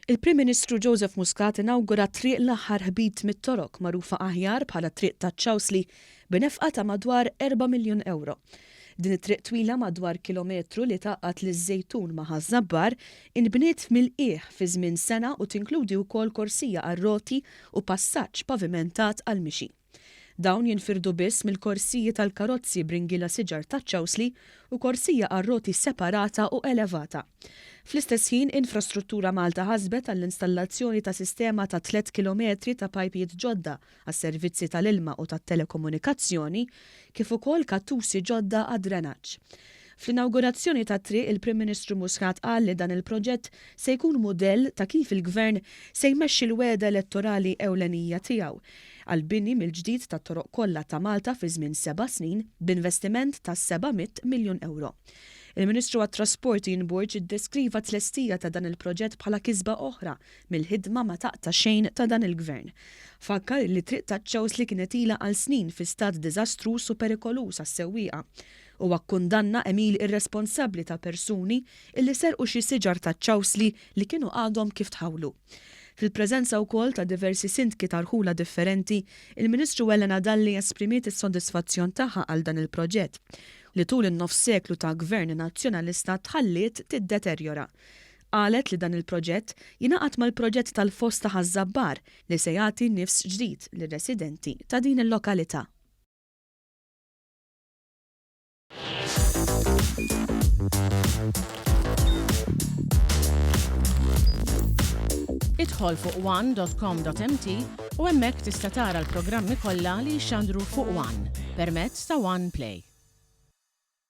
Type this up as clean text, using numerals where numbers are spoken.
Il-Prim Ministru Joseph Muscat inawgura Triq l-Aħħar Ħbit mit-Torok magħrufa aħjar bħala Triq taċ-Ċawsli b'nefqa ta' madwar erba' miljun ewro. Din it-triq twila madwar kilometru li tgħaqqad liż-Żejtun ma' Ħaż-Żabbar inbniet mill-qiegħ fi żmien sena u tinkludi wkoll korsija għar-roti u passaġġ pavimentat għall-mixi. Dawn jinfirdu biss mill-korsiji tal-karozzi b'ringiela siġar taċ-ċawsli u korsija għar-roti separata u elevata. Fl-istess ħin, Infrastruttura Malta ħasbet għall-installazzjoni ta' sistema ta' tlett kilometri ta' pajpijiet ġodda għas-servizzi tal-ilma u tat-telekomunikazzjoni kif ukoll kattusi ġodda għad-drenaġġ. Fl-inawgurazzjoni tat-triq, il-Prim Ministru Muscat qal li dan il-proġett se jkun mudell ta' kif il-Gvern se jmexxi l-wegħda elettorali ewlenija tiegħu għall-bini mill-ġdid tat-toroq kollha ta' Malta fi żmien seba' snin b'investiment ta' 700 miljun ewro. Il-Ministru għat-Trasport Ian Borg iddeskriva t-tlestija ta' dan il-proġett bħala kisba oħra mill-ħidma ma taqta' xejn ta' dan il-Gvern. Fakkar li t-triq taċ-Ċewsli kienet ilha għal snin fi stat diżastruż u perikoluż għas-sewwieqa. Huwa kkundanna għemil irresponsabbli ta' persuni illi serqu xi siġar taċ-ċawsli li kienu għadhom kif tħawlu. Fil-preżenza wkoll ta' diversi sindki ta' rħula differenti, il-Ministru Elena Dalli esprimiet is-sodisfazzjon tagħha għal dan il-proġett, li tul in-nofs seklu ta' Gvern Nazzjonalista tħalliet tiddeterjora. Qalet li dan il-proġett jingħaqad mal-proġett tal-Foss ta' Ħaż-Żabbar li se jagħti nifs ġdid lir-residenti ta' din il-lokalità. Idħol fuq one.com.mt u hemmhekk tista' tara l-programmi kollha li jixxandru fuq One permezz ta' One Play.